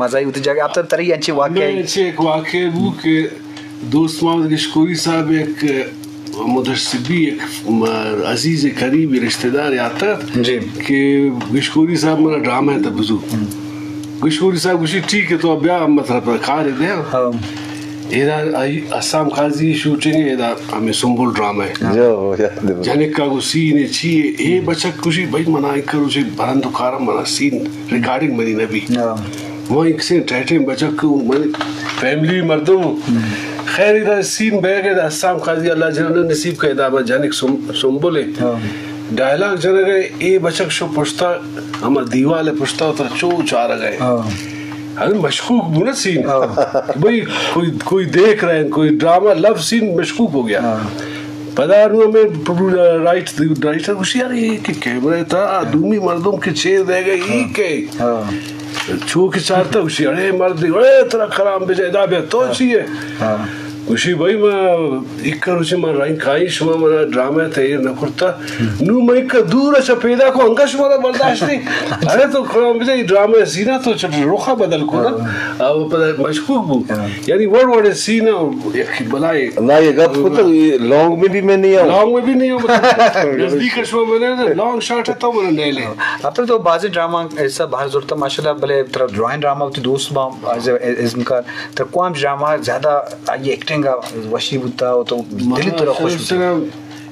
مزائی وتی جاگہ۔ آپ ترا ترا انچیں واقعہ؟ انچیں یک واقعہ بو کہ دوست محمد گشکوری صاحب یک مدشبی یک عزیز قریبی رشتہ دار یاترت جی۔ کہ گشکوری صاحب منا ڈرامہ تہ بزو۔ گشکوری صاحب گوشی، ٹھیک ہے، تو بیا، مطلب کار دے۔ ہاں۔ ایرا آئی حسام قاضی شوٹنگ ہے، ادا ہمیں سنبل ڈرامہ ہے۔ جو، یاد ہے۔ جنک کا گو سین ہے، چی ہے، اے بچک گوشی، بھائی منا ایک کروچے برند کارا منا سین ریکارڈنگ منی نبی۔ ہاں۔ من ایک سین ٹیٹیں بچک ہوں، من فیملی مردم ہوں۔ خیر، ادا سین بیگ ہے، حسام قاضی اللہ جنت نصیب کا، ادا میں جنک سم-، سنبل ہے۔ ہاں۔ ڈائلاگ جنگ ہے، اے بچک شو پشتا، ہما دیوال پشتا اترا چو چارگ ہے۔ ہاں۔ ہمیں مشکوک بو نا سین۔ ہاں۔ کہ بھئی کوئی، کوئی دیکھ رہے ہیں، کوئی ڈرامہ، لو سین مشکوک ہو گیا۔ ہاں۔ پدا نو ہمیں پرو-، رائٹ، رائٹر گوشی، یار، یہ کہ کیمرہ تھا، دومی مردم کے چیر دے گئے، یہ ہاں۔ کہ ہاں۔ چو کہ چارتا گوشی، اڑے مرد، اڑے ترا کرام بجے، ادا بیا تو ہاں۔ چی ہے؟ ہاں۔ گوشی، بھائی، ما ایک روچے ما رنگ کائی، شما منا ڈرامہ تیار نہ کرتا۔ نو من ایک دور اچھا پیدا کو، انگا شما را برداشت نہیں۔ ارے تو قرآن بجا، یہ ڈرامہ سینا تو چٹ روخا بدل کو نا۔ ہاں۔ او پدا مشکوک بو۔ ہاں۔ یعنی وڑ وڑ سینا، یک بلائے۔ نہ، یہ گپ کو تو یہ لانگ میں بھی میں نہیں آؤں۔ لانگ میں بھی نہیں ہوں، مطلب، نزدیک شما میں نے لانگ شاٹ ہے تو میں نے لے لے۔ اب تک تو بازی ڈرامہ ایسا باہر زورتا ماشاءاللہ، بلے ترا درائیں ڈرامہ ہوتی دوست با، از، ازم کار۔ ترا کوام ڈرامہ زیادہ آئی ایکٹنگ ء وشی بوتا و تو دلی ترا خوش بوتا؟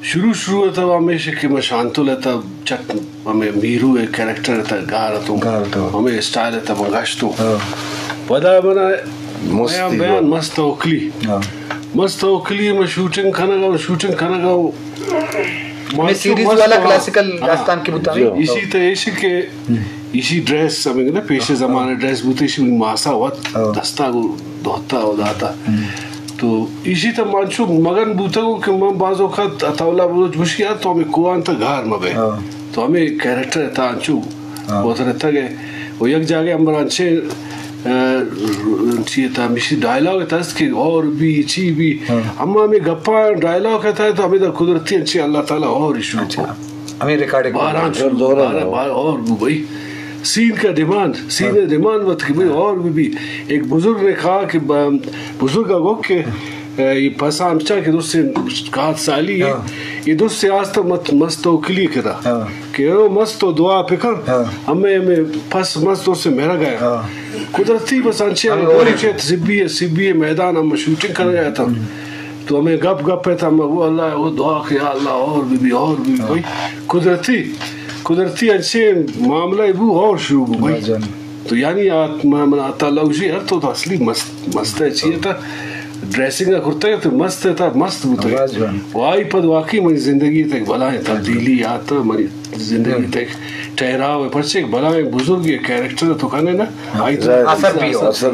شروع، شروع ء تہ ہمیش کہ من شانتل ء تہ چٹ ہمے میرو ء کریکٹر ء تہ گار اتوں۔ گار اتوں۔ ہمے اسٹائل ء تہ من گشتوں۔ ہاں۔ پدا من مست بیان، بیان مست توکلی۔ ہاں۔ مست توکلی من شوٹنگ کنگ ء، شوٹنگ کنگ ء۔ ہمے سیریز والا کلاسیکل ہاں۔ داستان کی بوتا؟ جی۔ ایشی تہ ایشی کہ ایشی ڈریس ہمیں نا پیش زمانہ ڈریس بوتے، ایشی ماسا وت ہاں۔ دستا گو دوتا و داتا۔ ہم۔ تو ایشی تہ من چو مگن بوتگوں کہ من بعض اوقات عطا اللہ بلوچ گوشی، یار تو ہمیں کوہان تہ گار مبے۔ ہاں۔ تو ہمیں کریکٹر تہ انچو ہاں۔ وترتگ ہے۔ و یک جاگہ ہم برانچے، ا، چی تہ ہمیشی ڈائلاگ تہ است کہ اور بھی، چی بھی۔ ہاں۔ اما ہمیں گپاں ڈائلاگ تہ تو ہمیں دا قدرتی انچے اللہ تعالی اور شروع اچھا۔ کو۔ ہمیں ریکارڈنگ باران شروع، دورہ باران، دورہ۔ باران اور بو بھائی۔ سین کا ڈیمانڈ، سین ہاں۔ ڈیمانڈ وت کہ بھئی اور بھی، بھی۔ ایک بزرگ نے کہا کہ ب-، بزرگ کا گو کہ، اے، یہ پسان بچا کہ دوست سے کہات سالی ہے۔ ہاں۔ یہ دوست سے آج تک مت-، مست توکلی کرا۔ ہاں۔ کہ او مست تو دعا پکر۔ ہاں۔ ہمیں، ہمیں پس مست دوست سے میرا گیا۔ ہاں۔ قدرتی بس انچے ہاں، ہم اور گولی چیت سبی ہے، سبی ہے میدان ہم شوٹنگ کر گیا تھا۔ ہم۔ تو ہمیں گپ گپ ء تہ ہمیں او اللہ، او دعا کہ یا اللہ اور بھی بھی، اور بھی بھی، ہاں۔ بھائی قدرتی، قدرتی انچیں معاملہ بو اور شروع بو بھائی۔ ہاں جان۔ تو یعنی آت-، من، من آتا لوجی ہر تو، تو اصلی مست، مست ہے چیئے تہ ڈریسنگ ء کرتا ہے تو مست ہے تہ مست بوتا ہے۔ ہاں جان۔ وائی پد واقعی منی زندگی تک بلائیں تبدیلی آتا، منی زندگی ہاں۔ تک ٹھہراؤ ہے، پرچے ایک بلائیں بزرگ یہ کریکٹر تو کنے نا، ہاں۔ آئی تو اثر بھی ہو۔ اثر